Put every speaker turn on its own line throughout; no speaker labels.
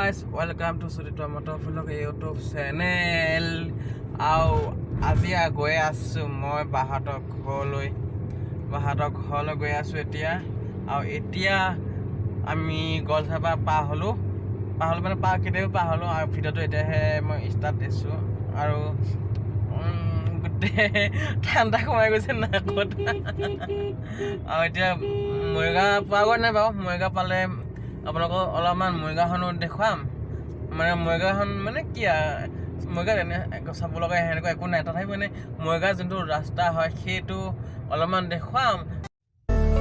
Guys, welcome to Sudipta Motor Vlog YouTube channel. আৰু আজি গৈ আছোঁ মই বাহঁতৰ ঘৰলৈ। বাহঁতৰ ঘৰলৈ গৈ আছোঁ এতিয়া। আৰু এতিয়া আমি গলচাপা পাৰ হ'লোঁ। পাৰ হ'লোঁ মানে পাৰ কেতিয়াবা পাৰ হ'লোঁ আৰু ভিডিঅ'টো এতিয়াহে মই ষ্টাৰ্ট দিছোঁ। আৰু গোটেই ঠাণ্ডা সোমাই গৈছে নাকত। আৰু এতিয়া মৰিগাঁও পোৱাগৈ নাই বাৰু। মৰিগাঁও পালে আপোনালোকক অলপমান মৰিগাঁওখনো দেখুৱাম। মানে মৰিগাঁওখন মানে কি আৰু, মৰিগাঁৱত এনে একো চাব লগা সেনেকুৱা একো নাই। তথাপি মানে মৰিগাঁৱৰ যোনটো ৰাস্তা হয়, সেইটো অলপমান দেখুৱাম।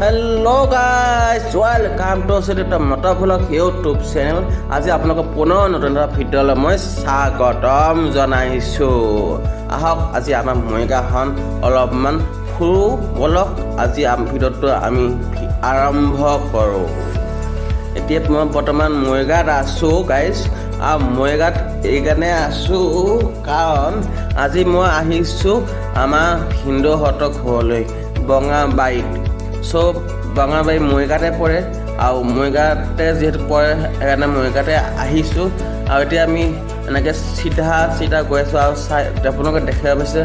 Hello guys, welcome to Sudipta Motor Vlog YouTube channel. আজি আপোনালোকক পুনৰ নতুন এটা ভিডিঅ'লৈ মই স্বাগতম জনাইছোঁ। আহক, আজি আমাৰ মৰিগাঁওখন অলপমান ফুৰোঁ ব'লক। আজি ভিডিঅ'টো আমি আৰম্ভ কৰোঁ। এতিয়া মই বৰ্তমান মৰিগাঁৱত আছোঁ গাইজ। আৰু মৰিগাঁৱত এইকাৰণে আছোঁ কাৰণ আজি মই আহিছোঁ আমাৰ ভিনদেউহঁতৰ ঘৰলৈ বঙাবাৰীত। চ' বঙাবাৰী মৰিগাঁৱতে পৰে আৰু মৰিগাঁৱতে যিহেতু পৰে, সেইকাৰণে মৰিগাঁৱতে আহিছোঁ। আৰু এতিয়া আমি এনেকৈ চিধা চিধা গৈ আছোঁ আৰু চাই আপোনালোকে দেখিব পাইছে,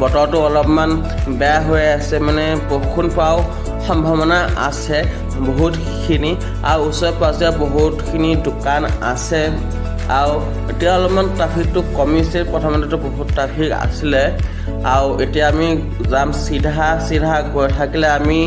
বতৰটো অলপমান বেয়া হৈ আছে, মানে বৰষুণ পোৱাও সম্ভাৱনা আছে বহুতখিনি। আৰু ওচৰে পাঁজৰে বহুতখিনি দোকান আছে। আৰু এতিয়া অলপমান ট্ৰাফিকটো কমিছে, প্ৰথমতেতো বহুত ট্ৰাফিক আছিলে। আৰু এতিয়া আমি যাম চিধা চিধা গৈ থাকিলে আমি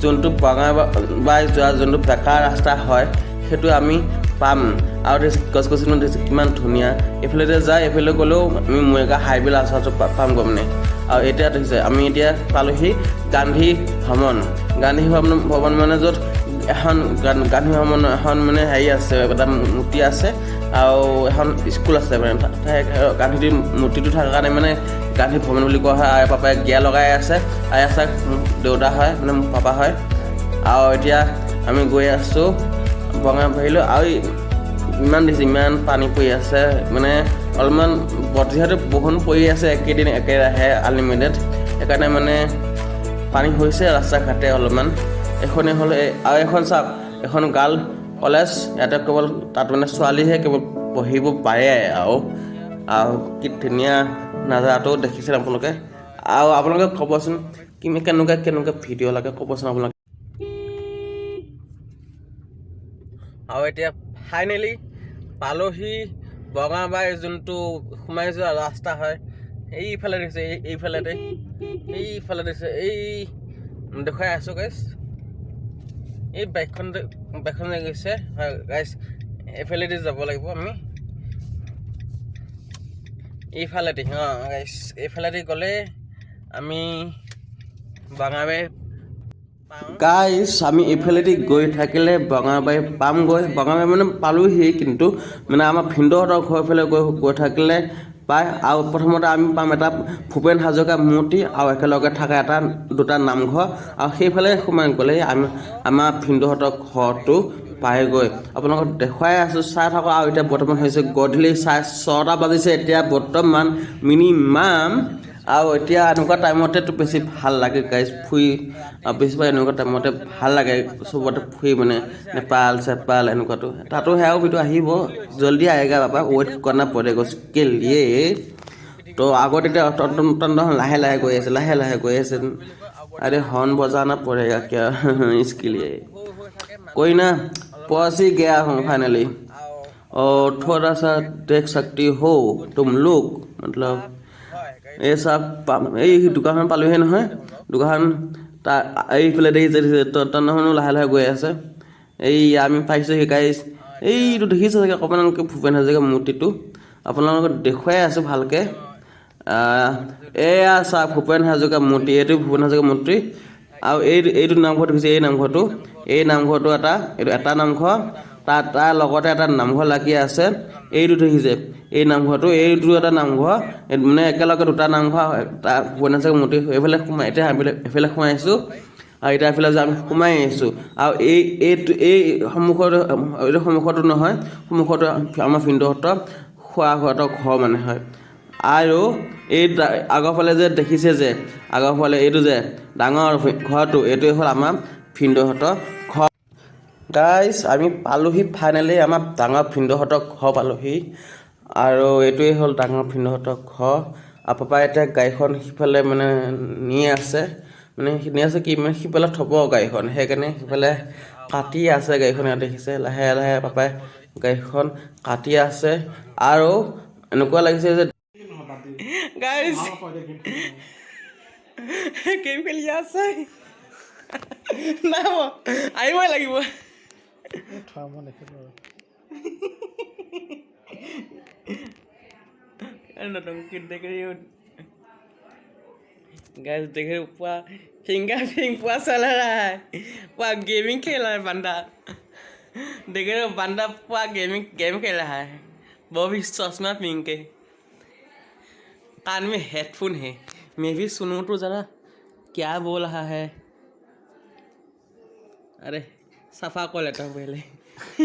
যোনটো বঙাবাৰী যোৱা যোনটো বেকা ৰাস্তা হয়, সেইটো আমি পাম। আৰু দেখিছে, গছ গছনি দেখিছে কিমান ধুনীয়া। এইফালে যে যায়, এইফালে গ'লেও আমি মৰিগাঁও হাইৱে ৰাস্তাটো পামগৈ মানে। আৰু এতিয়া দেখিছে, আমি এতিয়া পালোহি গান্ধী ভৱন। গান্ধী ভৱন ভৱন মানে য'ত এখন গান্ধী ভৱন এখন মানে হেৰি আছে, এটা মূৰ্তি আছে আৰু এখন স্কুল আছে। মানে গান্ধীৰ মূৰ্তিটো থকাৰ কাৰণে মানে গান্ধী ভৱন বুলি কোৱা হয়। আৰু পাপাই গিয়াৰ লগাই আছে। আৰু এয়া চাওক, মোৰ দেউতা হয়, মানে মোৰ পাপা হয়। আৰু এতিয়া আমি গৈ আছোঁ বঙাবাৰীলৈ। আৰু ইমান দিছে, ইমান পানী পৰি আছে, মানে অলপমান যিহেতু বৰষুণ পৰি আছে একেদিন একেৰাহে আনলিমিটেড, সেইকাৰণে মানে পানী হৈছে ৰাস্তা ঘাটে অলপমান। এইখনেই হ'ল আৰু এখন চাওক, এখন গাৰ্ল কলেজ। ইয়াতে কেৱল তাত মানে ছোৱালীহে কেৱল পঢ়িব পাৰে। আৰু আৰু কি ধুনীয়া নাজাৰাটো দেখিছে আপোনালোকে। আৰু আপোনালোকে ক'বচোন কি কেনেকুৱা কেনেকুৱা ভিডিঅ' লাগে, ক'বচোন আপোনালোকে। আৰু এতিয়া ফাইনেলি পালোহি বঙাবাৰী যোনটো সোমাই যোৱা ৰাস্তা হয়। এইফালে দেখিছে, এই এইফালে, এইফালে দেখিছে, এই দেখুৱাই আছোঁ গাইছ। এই বাইকখন বাইকখন যে গৈছে, হয় গাইছ, এইফালেদি যাব লাগিব আমি, এইফালেদি। অঁ গাইছ, এইফালেদি গ'লে আমি বঙাবাৰী পাওঁ। গাইছ, আমি এইফালেদি গৈ থাকিলে বঙাবাৰী পামগৈ। বঙাবাৰী মানে পালোহি, কিন্তু মানে আমাৰ ভিনদেউহঁতৰ ঘৰৰ ফালে গৈ গৈ থাকিলে পায়। আৰু প্ৰথমতে আমি পাম এটা ভূপেন হাজৰিকা মূৰ্তি আৰু একেলগে থকা এটা দুটা নামঘৰ। আৰু সেইফালে সোমাই গ'লে আমি আমাৰ ভিনদেউহঁতৰ ঘৰটো পায়গৈ। আপোনালোকক দেখুৱাই আছোঁ, চাই থাকক। আৰু এতিয়া বৰ্তমান হৈছে গধূলি 6:30 বাজিছে এতিয়া বৰ্তমান মিনিমাম। আৰু এতিয়া এনেকুৱা টাইমতেতো বেছি ভাল লাগে গাইজ ফুৰি। আৰু বেছিভাগ এনেকুৱা টাইমতে ভাল লাগে চবতে ফুৰি, মানে নেপাল চেপাল এনেকুৱাটো। তাতো সেয়াও ভিডিঅ' আহিব, जल्दी आएगा बाबा, वेट करना पड़ेगा उसके लिए। তো আগত এতিয়া টমটম টমটম লাহে লাহে গৈ আছে, লাহে লাহে গৈ আছে। अरे, हॉर्न बजाना पड़ेगा क्या इसके लिए? कोई ना, पहुंच ही गया हूँ फाइनली। और थोड़ा सा देख सकती हो तुम लोग, मतलब এই চাওক, এই দোকানখন পালোহি নহয়। দোকানখন তাৰ এইফালে দেখিছে দেখিছে, টমটমখনো লাহে লাহে গৈ আছে। এই আমি পাইছোঁহি গাইজ। এইটো দেখিছে চাগে অকণমান ভূপেন হাজৰিকা মূৰ্তিটো, আপোনালোকক দেখুৱাই আছোঁ ভালকৈ। এয়া চাওক, ভূপেন হাজৰিকা মূৰ্তি, এইটো ভূপেন হাজৰিকা মূৰ্তি। আৰু এই এইটো নামঘৰ দেখিছে, এই নামঘৰটো, এই নামঘৰটো এটা, এইটো এটা নামঘৰ, তাৰ তাৰ লগতে এটা নামঘৰ লাগি আছে। এইটো দেখিছে, এই নামঘৰটো, এইটো এটা নামঘৰ, মানে একেলগে দুটা নামঘৰ। তাৰ ভূপেন হাজৰিকা মূৰ্তি এইফালে সোমাই, এতিয়া এইফালে সোমাই আহিছোঁ। আৰু এতিয়া এইফালে যে আমি সোমাই আহিছোঁ। আৰু এই এইটো এই সন্মুখত, এইটো সন্মুখতো নহয়, সন্মুখতো আমাৰ ভিনদেউহঁতৰ খুৰাহঁতৰ ঘৰ মানে হয়। আৰু এই আগৰ ফালে যে দেখিছে যে, আগৰ ফালে এইটো যে ডাঙৰ ঘৰটো, এইটোৱে হ'ল আমাৰ ভিনদেউহঁতৰ ঘৰ। গাইজ, আমি পালোহি ফাইনেলি, আমাৰ ডাঙৰ ভিনদেউহঁতৰ ঘৰ পালোহি। আৰু এইটোৱেই হ'ল ডাঙৰ ভিনদেউহঁতৰ ঘৰ। আৰু পাপাই এতিয়া গাড়ীখন সিফালে মানে নি আছে, মানে নি আছে কি, মানে সিফালে থ'ব গাড়ীখন, সেইকাৰণে সিফালে কাটি আছে গাড়ীখন। ইয়াত দেখিছে, লাহে লাহে পাপাই গাড়ীখন কাটি আছে। আৰু এনেকুৱা লাগিছে যে গাইজ, গেম খেলি আছে। নাই, আহিবই লাগিব।
থোৱা, মই নেখেলোঁ আৰু।
नौटंकी देख रही हो गाइस, देख रहे हो, पूरा फिंगर फिंग पूरा चल रहा है, पूरा गेमिंग खेल रहा है बंदा। देख रहे हो, बंदा पूरा गेमिंग गेम खेल रहा है, वो भी चश्मा पहन के, कान में हेडफोन है। मैं भी सुनूं तो ज़रा, क्या बोल रहा है। अरे, सफा कर लेता हूँ पहले।